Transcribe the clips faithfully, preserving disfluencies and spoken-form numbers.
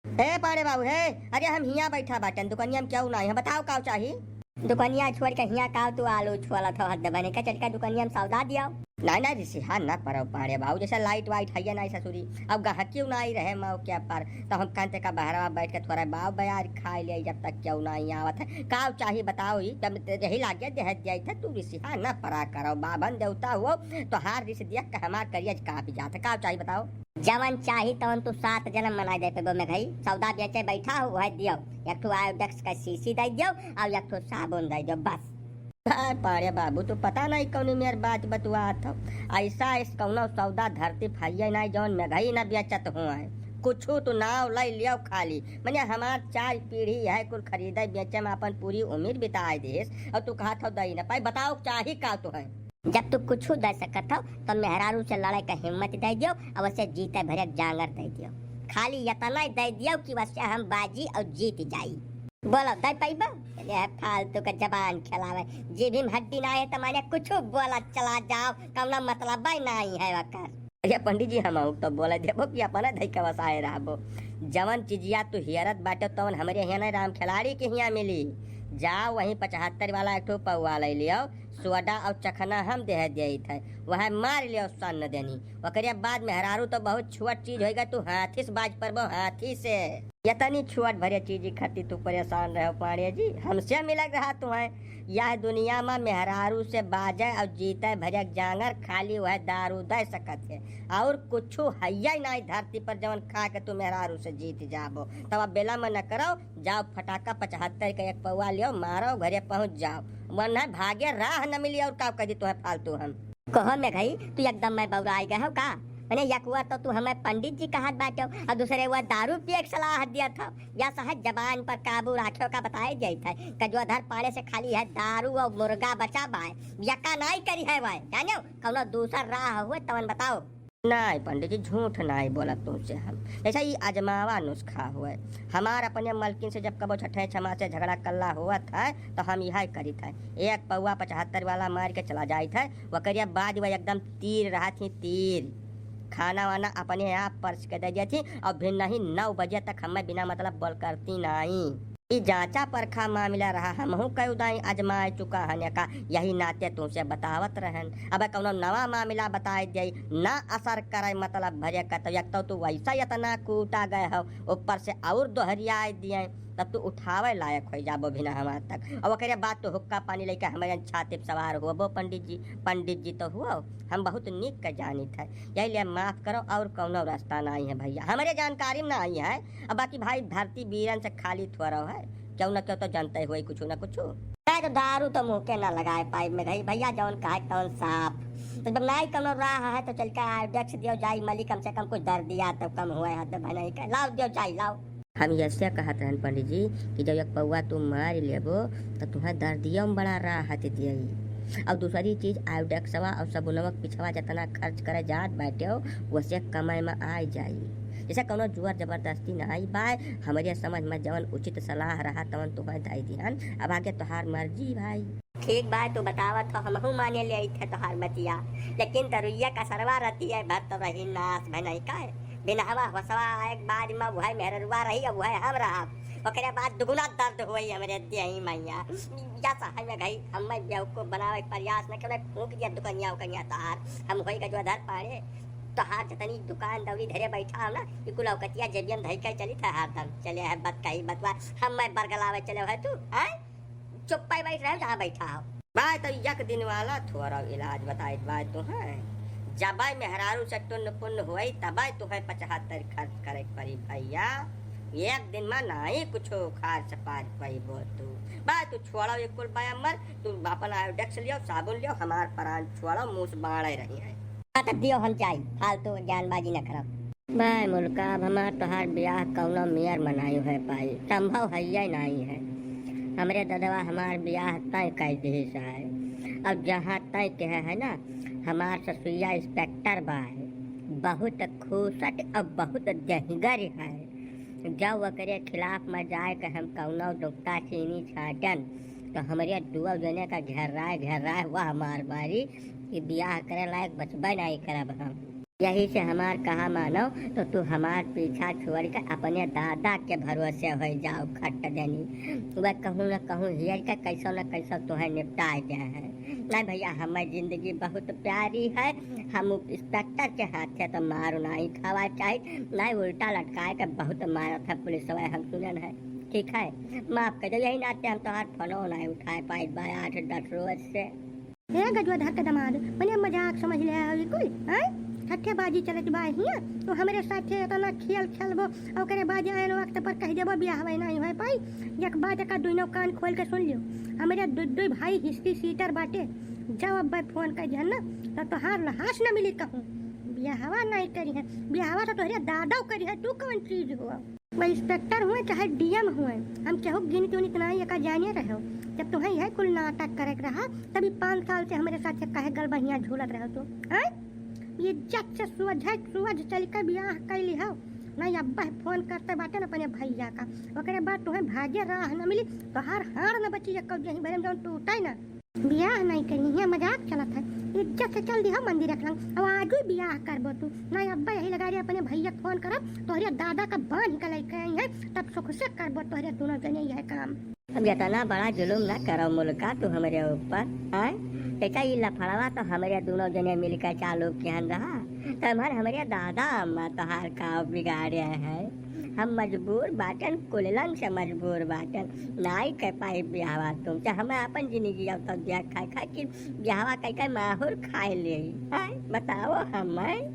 ए पाड़े बाबू, हे, अरे हम हियाँ बैठा बाटन, दुकनिया में केहू नाई है, बताओ काव चाही? दुकनिया छोड़ के हियाँ काव तू आलू छोलत हो, हद बने का, चल के दुकनिया में सौदा दियो। नाई, नाई, रिसिहा न पड़ो पाड़े बाबू, जैसे लाइट वाइट है नाई ससुरी, अब गहकियो नाई रहे मौके पर, तो हम कहते का बहरवा बैठ के थोड़ा बाव बयार खाई ले, जब तक केहू नाई आवत है। काव चाही बताओ, ई तब यही लागे देह जाई था, तू रिसिहा न पड़ा करो, बाभन देवता हो, तोहार रिस दिया के हमार करियज काँपि जात है। काव चाही बताओ? जवन चाही तवन तू सात जनम मनाई दे पेबो मेघई। सौदा बेचे बैठा हो, वह दियो। एक ठो आयोडेक्स का शीशी दे दियो और एक ठो साबुन दे दियो, बस। हाय पाड़े बाबू, तू पता नहीं कौन मेर बात बतुआत हो। ऐसा इस कौनो सौदा धरती फैये नहीं जौन मेघई न बेचत हुए। कुछ तू नाव ले लियो खाली। मने हमार चार पीढ़ी है कुल खरीदे बेचे में अपन पूरी उम्र बिताए देस और तू कहत हो दई न पाई। बताओ चाही का तू है? जब तू कुछ दे सकत हो, तो मेहरारू से लड़े का हिम्मत दे दियो, अवसे जीते भरे जांगर दे दियो। खाली इतना ही दे दियो कि वसे हम बाजी और जीत जाई। बोलो, दे पैबा? ये फालतू का जबान खिलावे, जीभी में हड्डी ना है, तो माने कुछ बोला चला जाओ, कौनो मतलब ही नहीं है वकर। अरे पंडित जी, हम तो बोले देबो कि अपना धई के वसाए रहबो। जवन चीजिया तू हियरत बाटे, तवन हमरे हियाँ नहीं, राम खिलाड़ी के हियाँ मिली। जाओ वहीं पचहत्तर वाला एक ठो पौआ ले लियो, सोडा और चखना हम देह देइत है, वह मार लियो सन्न देनी। ओकरे बाद मेहरारू तो बहुत छोट चीज होइगा, तू हाथी से बाज परबो, हाथी से। इतनी छोट भरे चीज खातिर तू परेशान रहो पांड़े जी, हमसे मिलक रहा तू है। यह दुनिया में मेहरारू से बाजे और जीते भरे जांगर खाली वह दारू दे सकत है, और कुछ है ही नहीं धरती पर जवन खा के तू मेहरारू से जीत जाबो। तब अब बेला में न करो, जाओ फटाका पचहत्तर के एक पौआ लियो, मारो, घरे पहुँच जाओ। मन है भागे राह न मिली और का कह दी तुम्हें फालतू हम। कहो मेघई, तू एकदम मैं बौराई गए हो का? मने यकुआ तो तू हमें पंडित जी कहत बाटो और दूसरे वो दारू पिए के सलाह दिया था। या सहज जबान पर काबू राख्यो का बताए जाइत है। गजोधर पाड़े से खाली है दारू और मुर्गा बचा बाय, यका नाई करी है वाय, जानो? कौनो दूसर राह हुए तवन बताओ। नाई पंडित जी, झूठ नाई बोलत तुमसे हम। जैसे ई अजमावा नुस्खा हुए। हमार अपने मलकिन से जब कबो छठे छमा से झगड़ा कल्ला हुआ था, तो हम यही करी था। एक पौआ पचहत्तर वाला मार के चला जाई था, वकरिया बाद वह एकदम तीर रहा थी, तीर। खाना वाना अपने आप परस के दे दिया थी, और भी नहीं नौ बजे तक हमें बिना मतलब बोल करती नाई। ई जांचा परखा मामला रहा, हमहू कई उदाई आजमाए चुका हन का, यही नाते तुमसे बतावत रहन। अब कौनो नवा मामला बताए दिए, ना असर करे मतलब भरे का, तो एक तो तू वैसा इतना कूटा गए हो, ऊपर से और दोहरियाए दिए, तब तू उठावे लायक हो जाबो बिना हमार तक। और ओकरे बाद तू हुक्का पानी लेके हमारे छाती पे सवार होबो पंडित जी, पंडित जी तो हुओ, हम बहुत नीक के जानित है, यही लिए माफ करो और कौनो रास्ता ना आई है भैया, हमारे जानकारी में ना आई है। अब बाकी भाई धरती बीरन से खाली थोड़ा है, क्यों ना क्यों तो जनते हुए कुछ ना कुछ। नहीं तो दारू तो मुँह के ना लगाए पाई मेघई भैया, जौन कहे तौन साफ। तो जब नाई कौनो राह है तो चल के आयोडेक्स दियो जाई मली, कम से कम कुछ दर्दिया तो कम हुए है तो भनई के लाओ दियो जाई लाओ। हम यसे कहत रहन पंडित जी कि जब एक पौआ तू मार लेबो तो तुम्हें दर्दियों में बड़ा राहत दियई। और दूसरी चीज आयोडेक्सवा और सबुनवा के पिछवा जितना खर्च करे जात बाटे हो वसे कमाई में आ जाई। जैसे कौनो जोर जबरदस्ती नाई बाय, हमरे समझ में जवन उचित सलाह रहा तवन तुम्हें दाई दिहन। अब आगे तोहार मर्जी भाई। ठीक बा, तू बतावत हो, हमहू माने ले आई थे तोहार बतिया, लेकिन दरुइया का सरवा रहती है भर तो रही नाश भनई का है। बिनहवा होसवा आए के बाद में वह मेहररुआ रही, अब वह हम रहब, ओकरे बाद दुगुना दर्द होई हमरे देही मैया। या सहै में गई, हमें बेवकूफ बनावे के प्रयास न करे, फूंक दिया दुकनिया उकनिया तोहार। हम होई गजोधर पाड़े, तोहार जतनी दुकान दौरी धरे बैठा हो ना, ई कुल औकतिया जेबियम धई के चली था हरदम। चले है बत कही बतवा, हम मैं बरगलावे चले है तू, हैं? चुप्पा ही बैठ रहे हो जहाँ बैठा हो। बाय तो यक दिन वाला थोड़ा इलाज बताइत बाय तू हैं। जब मेहरारू से टुन्न पुन्न होई तब तुम्हें पचहत्तर खर्च करे के पड़ी भैया। एक दिन में नाई कुछ खार से पार पइबो तू। बाय तू छोड़ो ये कुल बाय अमर, तू अपन आयोडेक्स लियो, साबुन लियो, हमार प्राण छोड़ो, मुंह से बाणे रही है। हाँ, तो दियो हम जाई, फालतू ज्ञानबाजी न करब। बाय मुल्का, अब हमार तोहार ब्याह कौनो मेयर मनाई है पाई, संभव है या नहीं है। हमरे ददवा हमार ब्याह तय कर दिहिस है। अब जहाँ तय के है ना, हमार ससुइया इंस्पेक्टर बा है, बहुत खूसट और बहुत दहिगर है। जब ओकरे खिलाफ में जाए के हम कौनो नुक्ता चीनी छाटन, तो हमरे दुआ जने का घेर्राए घेर्राए वह मार मारी कि ब्याह करे लायक बचबे नहीं करब हम। यही से हमार कहा मानो, तो तू हमार पीछा छोड़ के अपने दादा के भरोसे होइ जाओ खट देनी। वह कहूँ न कहूँ हियर के कैसो न कैसो तुहे निपटाए दे है। नहीं भैया, हमें जिंदगी बहुत प्यारी है। हम इंस्पेक्टर के हाथ से तो मार नहीं खावा चाहिए, नहीं उल्टा लटकाए के बहुत मारत है पुलिस वाले, हम सुनन है। ठीक है, माफ कर दो, यही नाते हम तोहार फोनो नहीं उठाए पाए बा आठ दस रोज से। ए गजुआधर के दामाद, मने मजाक समझ ले हवी कुल, हैं? ठट्ठेबाजी चलत बा हियां, तू हमरे साथे एतना खेल खेलबो, ओकरे बाद ऐन वक्त पर कह देबो बियाह हवे नहीं होए पाई। एक बात का दुइनो कान खोल के सुन लियो, हमरे दु, दुई भाई हिस्ट्री शीटर बाटे, जब अब्बे फोन कर दिहन ना, तो तोहार लहास न मिली कहूँ। बियाहवा नहीं करी है, बियाहवा तो तोहरे दादा करी है, तू कौन चीज हुआ? वो इंस्पेक्टर हुए चाहे डीएम हुए, हम केहू गिन चुनित नाई एका जाने रहो। जब तुम्हें यह कुल नाटक करे के रहा, तभी पाँच साल से हमरे साथ से काहे गल बहिया झूलत रहो तू, हैं? ये इज्जत से सुअझ, सुअझ चल के बियाह कैली हो। नहीं अब्बा फोन करते बाटे न अपने भैया का, ओकरे बाद तुम्हें भागे राह न मिली, तोहार हाड़ न बची, एक जही भरे में जौन टूटे ना। बियाह नहीं करी है, मजाक चलत है। इज्जत से चल दिहा मंदिर के लंग। अब आजू बियाह करबो तू। नहीं अब्बा यही लगा रे अपने भैया के फोन करब, तोहरे दादा का बांध के लेके आई है, तब सुख से करबो तोहरे दोनों जने यह काम। अब इतना बड़ा जुलुम ना करो मुल्का तू हमरे ऊपर, आय? देखा ई लफड़वा तो हमरे दोनों जने मिलकर चालू किहन रहा, तो हमार हमरे दादा अम्मा तोहार का बिगाड़े है। हम मजबूर बाटन, कुललंग से मजबूर बाटन, नाई कर पाई बियाहवा तुमसे। हमें अपन जिंदगी अब तक दिया खाए खाए कि बियाहवा कई कई माहुर खाए ले। हाय, बताओ हमें।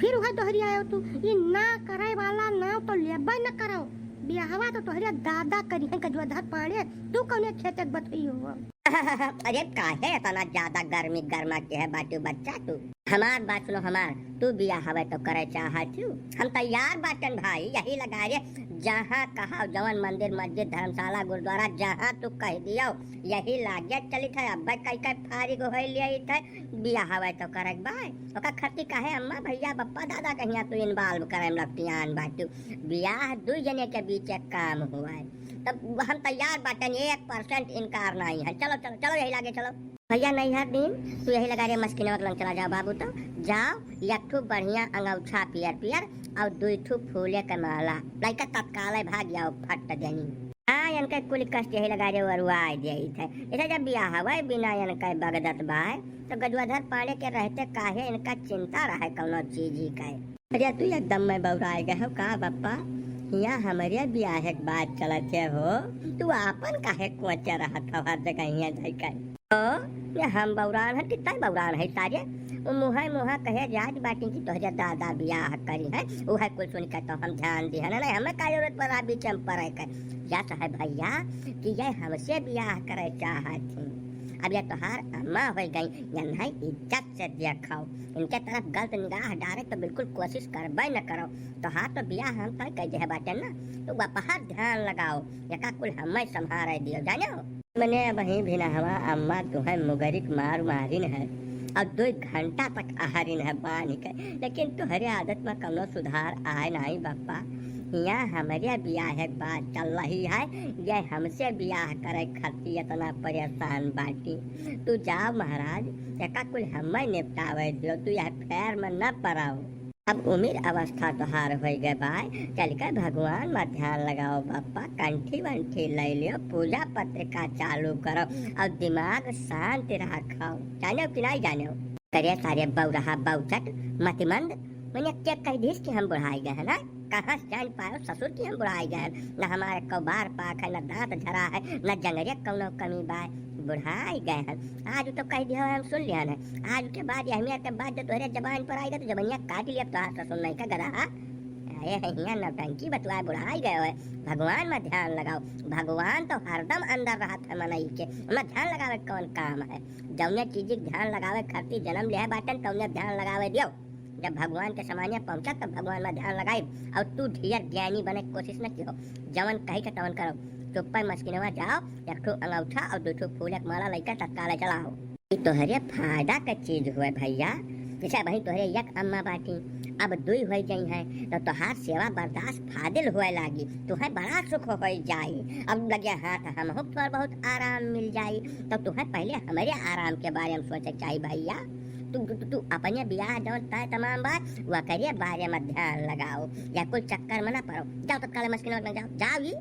फिर वह दोहरी आयो तू, ये ना करे वाला नाव तो लेबे न करो। बियाहवा तो तोहरे दादा करी है गजुआधर पाड़े, तू कौने खेते के बथुई हो? अरे काहे इतना ज्यादा गर्मी गर्मा के है बाटू बच्चा तू? हमार बात सुनो हमार, तू बियाह हवे तो करे चाहत हूँ, हम तैयार बाटन भाई। यही लगा रे, जहाँ कहा जवन मंदिर मस्जिद धर्मशाला गुरुद्वारा जहाँ तू कह दियो, यही लागे चलित है। अब कई कई फारिग होए लिया थे, बियाह हवे तो करे के बा। ओका खर्ची काहे अम्मा भैया बप्पा दादा कहिया तू इन्वॉल्व करे में लपटियान बाटू? बियाह दुई जने के बीच एक काम हुआ है, तब हम तैयार बाटन, एक परसेंट इनकार नहीं है। चलो चलो चलो यही लागे चलो। भैया नैहर दिन तू यही लगा रे मस्किनवा के लंग चला जाओ बाबू, तो जाओ एक ठू बढ़िया अंगौछा पियर पियर और दुई ठू फूले के माला लइका तत्काल भाग जाओ फट देनी। हाँ इनके कुल कष्ट यही लगा रे वरुआ दे थे। ऐसे जब बियाह हवे बिना इनके बगदत बाय तो गजुआधर पाड़े के रहते काहे इनका चिंता रहे कौनो चीज ही का? अरे तू एकदम में बौराए गए हो का बप्पा? हियाँ हमरे बियाह के बात चलत है हो, तू आपन काहे कोचे रहत हो हर जगह हियाँ जाइके? ओ, ये हम बौरान है, कितना बौरान है सारे? वो मुँहे मुँहा कहे जात बाटी कि तोहरे दादा बियाह करी है, वो है कुल सुन के तो हम ध्यान दी है ना, नहीं हमें का जरूरत पड़ा बीच में पड़े के। या तो है भैया कि ये हमसे बियाह करे चाहत थी, अब ये तोहार अम्मा हो गई, या नहीं इज्जत से देखो, इनके तरफ गलत निगाह डारे तो बिल्कुल कोशिश करबे न करो। तोहार तो बियाह हम तय कर दे बाटे ना, तो वपहा ध्यान लगाओ, एका कुल हमें संभारे दियो, जानो? मने अबहीं भिनहवा अम्मा तुहै मुगरिक मार मारिन है, और दुई घंटा तक आहरिन है बान्हि के, लेकिन तोहरे आदत में कौनो सुधार आए नाई बप्पा। हियाँ हमरे बियाह के बात चल रही है, ये हमसे बियाह करे खातिर इतना परेशान बाटी। तू जाओ महाराज, एका कुल हमें निपटावे दियो, तू यह फेर में न पड़ाओ। अब उमिर अवस्था तोहार होई गए बाय, चल के भगवान में ध्यान लगाओ बप्पा, कंठी वंठी ले लियो, पूजा पत्रिका चालू करो और दिमाग शांत रखो, जानो कि नहीं जानो? करे सारे बौरहा बौचट मतिमंद, मने के कह दिस कि हम बुढ़ाई गए हैं ना? कहाँ से जान पायो ससुर कि हम बुढ़ाई गए हैं? न हमारे कौ बार पाक है, न दांत झरा है, न जंगरे कौनो कमी बाय। बुढ़ाई गए हैं। आज तो कह दिया हम सुन लिया है। आज के बाद, यहमिया के बाद जो तोहरे जबान पर आएगा तो जबनिया काट लिया तोहार ससुर नहीं का गधा। अरे हियाँ नौटंकी बतुआ बुढ़ाई गए हो, भगवान में ध्यान लगाओ। भगवान तो हरदम अंदर रहत है मनई के, ओमे ध्यान लगावे के कौन काम है? जौने चीज के ध्यान लगावे खातिर जन्म लिया बाटन तौने ध्यान लगावे दियो। जब भगवान के समाने पहुँचा तब भगवान में ध्यान लगाई। और तू ढेर ज्ञानी बने के कोशिश न किहो, जवन कही के तवन करो। चुप्पे मस्किनवा जाओ, एक ठो अंगौछा और दो ठो फूल के माला लेकर तत्काल चलाओ। ई तोहरे फायदा के चीज हुए भैया। जैसे अबहीं तोहरे एक अम्मा बाटी, अब दुई होई जाई हैं, तो तोहार सेवा बर्दाश्त फादिल हुए लागी, तुहे बड़ा सुख होई जाई। अब लगे हाथ हमहू थोड़ा बहुत आराम मिल जाई, तो तुहे पहले हमरे आराम के बारे में सोचे के चाही भैया। तू, तू, तू, तू अपने बियाह जौन तय तमाम बा, वकरे बारे में ध्यान लगाओ, या कुल चक्कर में ना पड़ो। जाओ तत्काल मस्किन लग जाओ, जाओ ही।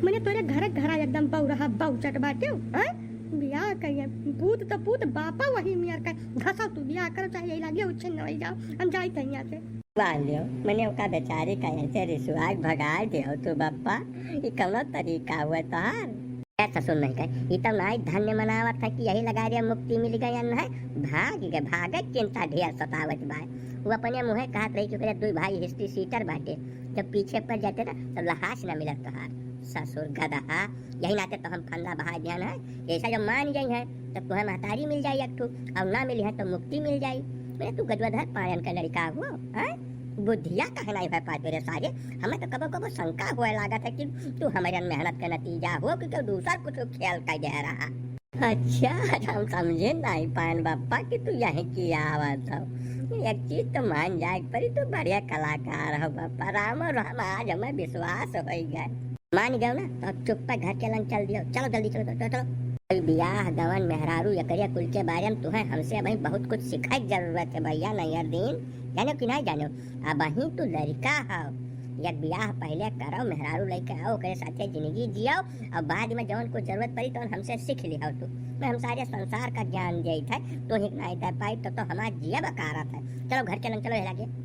मने तोरे घर, घरा एकदम बौरहा बौचट बाटे, हैं? बियाह करिए, पूत तो पूत, बापा वही मियर का। घसाओ तू, बियाह करो, चाहे यही लागे उच्छिन्न हो जाओ, हम जाई तहिया से। वाह लियो, मने ओका बेचारी का ऐसे रिसुआई भगाए देहो तू बप्पा, ई कौनो तरीका हुआ तोहार? ए ससुर नहीं कहे, ई तब नाई धन्य मनावत है कि यही लगा दिया मुक्ति मिल गई, अन्न है, भाग गए, भागे चिंता ढेर सतावत बाय। वो अपने मुँहे कहत रही कि ओकरे दुई भाई हिस्ट्री सीटर बाटे, जब पीछे पड़ जाते ना, तब लहास ना मिलत तोहार। ससुर गदहा, यही नाते तो हम फंदा बहा दिया ना, ऐसा जब मान गई है, तब तुम्हें महतारी मिल जाई एक ठू, और ना मिली है तो मुक्ति मिल जाई। मने तू गजवाधर पायन का लड़का हो, हैं? बुद्धिया काहे नाई भय पात रे सारे? हमें तो कबो कबो शंका होए लागत है कि तू हमारे मेहनत का नतीजा हो कि कोई दूसर कुछ खेल कर दे रहा। अच्छा, हम समझे नाई पायन बप्पा कि तू यहीं की आवत हो। एक चीज तो मान जाए के परी, तू बढ़िया कलाकार हो बप्पा। राम राम, आज हमें विश्वास हो गए। मान गयो ना, तो अब चुप्पे घर के लंग चल दियो। चलो जल्दी, चलो, चलो, चलो। कोई बियाह गवन मेहरारू एकरे कुल के बारे में तुहें हमसे अबहीं बहुत कुछ सीखे के जरूरत है भैया नैयर दिन, जानो कि नहीं जानो? अबहीं तू लड़का हो, एक बियाह पहले करो, मेहरारू लेके आओ, ओकरे साथे जिंदगी जियो, और बाद में जवन कुछ जरूरत पड़ी तो हमसे सीख लिहो तू। मैं हम सारे संसार का ज्ञान देत है, तू ही नहीं दे पाई तो, तो हमार जिया बकारत है। चलो घर के लंग चलो, ये लागे।